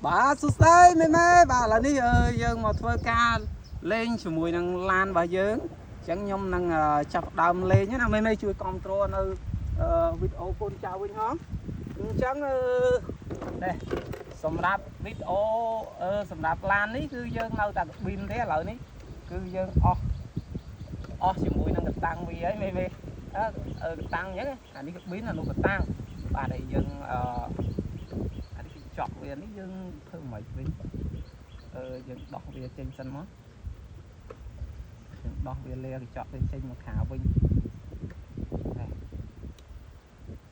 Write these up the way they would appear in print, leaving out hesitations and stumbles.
បាទសួស្តីមេមេបាទឥឡូវនេះយើងមកធ្វើការលេងជាមួយនឹងឡានរបស់យើងអញ្ចឹងខ្ញុំនឹងចាប់ផ្ដើមលេងណាមេមេជួយគ្រប់គ្រងនៅវីដេអូកូនចៅវិញហងអញ្ចឹងនេះសម្រាប់វីដេអូសម្រាប់ឡាននេះគឺយើងនៅតែកាប៊ីនទេឥឡូវនេះគឺយើងអស់អស់ជាមួយនឹងកតាំងវាហើយមេមេអឺកតាំងអញ្ចឹងអានេះកាប៊ីនអានោះកតាំងបាទហើយយើងអានេះគឺចក់វានេះយើងធ្វើមិនវិញយើងដោះវាចេញសិនមកយើងដោះវាលាកញ្ចក់វាចេញមកក្រៅវិញនេះ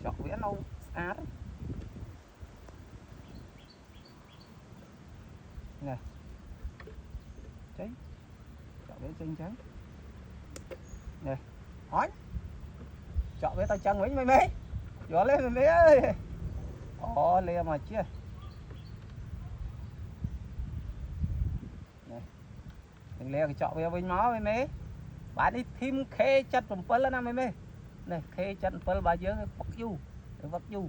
ចក់វានៅស្អាតនេះចេញចក់វាចេញចឹងនេះអញចក់វាទៅចឹងវិញមេមេយល់ទេមេមេអើយអូលាមកជា នឹងលាកញ្ចក់វាវិញមកមេមេបាទនេះធីម K77 ណាមេមេនេះ K77 របស់យើងវឹកយូរវឹកយូរ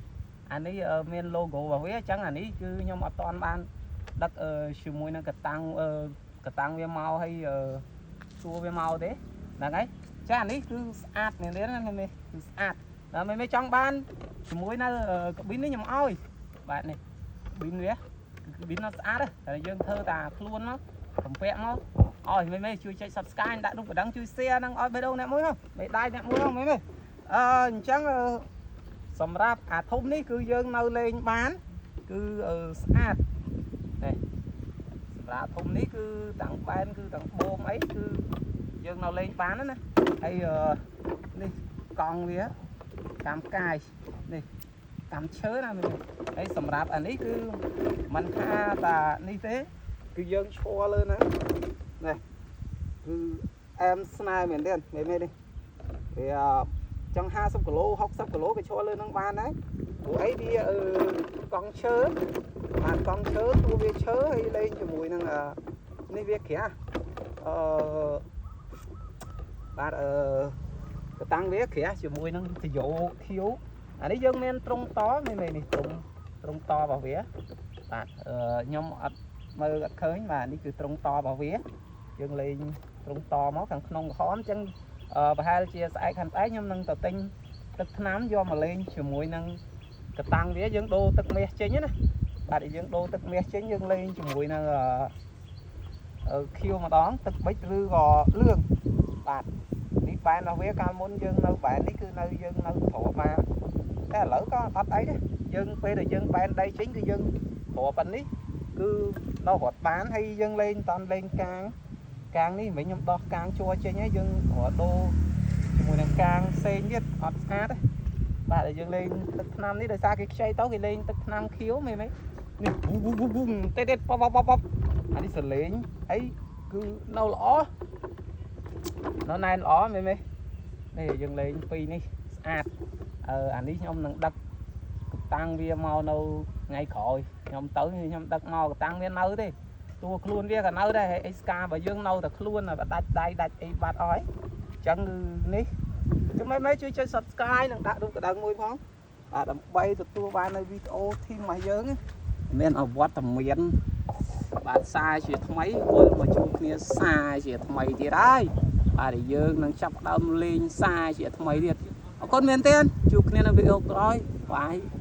អានេះមាន logo របស់វាអញ្ចឹងអានេះគឺខ្ញុំអត់តាន់បានដឹកជាមួយនឹងកតាំងកតាំងវាមកហើយសួរវាមកទេហ្នឹងហើយចាអានេះគឺស្អាតមែនទេណាមេមេគឺស្អាតដល់មេមេចង់បានជាមួយនៅកាប៊ីននេះខ្ញុំឲ្យបាទនេះកាប៊ីនវាគឺកាប៊ីនnóស្អាតតែយើងធ្វើតាខ្លួនមកបំពាក់មក អោយមេមេជួយចុច Subscribe ដាក់រូបកណ្ដឹងជួយ share ហ្នឹងឲ្យបេះដូងអ្នកមួយហ៎បេះដៃអ្នកមួយហ៎មេមេអញ្ចឹងសម្រាប់អាធំនេះគឺយើងនៅលេងបានគឺស្អាតនេះសម្រាប់ធំនេះគឺតាំងបែនគឺតាំងបូមអីគឺយើងនៅលេងបានណាហើយនេះកង់វាតាមកាយនេះតាមឈើណាមេមេហើយសម្រាប់អានេះគឺមិនថាតានេះទេគឺយើងឈរលើហ្នឹងនេះ គឺអែមស្នែមែនទេមេមេនេះវាចង់50គីឡូ60គីឡូក៏ឈរលើនឹងបានដែរព្រោះអីវាកង់ឈើបានកង់ឈើតួវាឈើហើយលេងជាមួយនឹងនេះវាក្រាស់អឺបាទកតាំងវាក្រាស់ជាមួយនឹងតយោខៀវអានេះយើងមានត្រង់តមេមេនេះត្រង់ត្រង់តរបស់វាបាទខ្ញុំអត់មើលអត់ឃើញបាទនេះគឺត្រង់តរបស់វាយើងលេង ត្រង់តមកខាងក្នុងក្រហមអញ្ចឹងប្រហែលជាស្អែកខាងស្អែកខ្ញុំនឹងទៅទិញទឹកថ្នាំយកមកលេងជាមួយនឹងកតាំងវាយើងដូរទឹកមាសចេញណាបាទយើងដូរទឹកមាសចេញយើងលេងជាមួយនឹងខៀវម្ដងទឹកប៊ិចឬក៏លឿងបាទនេះបែនរបស់វាកាលមុនយើងនៅបែននេះគឺនៅយើងនៅទ្របបានតែឥឡូវក៏អត់អីដែរយើងពេលដែលយើងបែនដីចេញគឺយើងទ្របប៉ុណ្នេះគឺនៅរត់បានហើយយើងលេងតាន់លេងកាង កាងនេះមិញខ្ញុំដោះកាងជួរចេញហើយយើងរត់ដូរជាមួយនឹងកាងផ្សេងទៀតអត់ស្អាតទេបាទតែយើងលេងទឹកថ្នាំនេះដោយសារគេខ្ចីទៅគេលេងទឹកថ្នាំខៀវមែនទេនេះវូវូវូវូទេទេប៉បបបអានេះសលេងអីគឺនៅល្អនៅណែនល្អមែនទេនេះយើងលេងពីរនេះស្អាតអានេះខ្ញុំនឹងដឹកកតាំងវាមកនៅថ្ងៃក្រោយខ្ញុំទៅខ្ញុំដឹកមកកតាំងវានៅទេ តួខ្លួនវាក៏នៅដែរហើយអេស្កាបើយើងនៅតែខ្លួនដាច់ដៃដាច់អីបាត់អស់ហើយអញ្ចឹងគឺនេះចាំមេជួយចុច Subscribe និងដាក់រូបកណ្ដឹងមួយផងបាទដើម្បីទទួលបាននៅវីដេអូធីមរបស់យើងមានអវត្តមានបាទសារជាថ្មីវិលមកជួបគ្នាសារជាថ្មីទៀតហើយបាទយើងនឹងចាប់ផ្ដើមលេងសារជាថ្មីទៀតអរគុណមែនទែនជួបគ្នានៅវីដេអូក្រោយបាយ។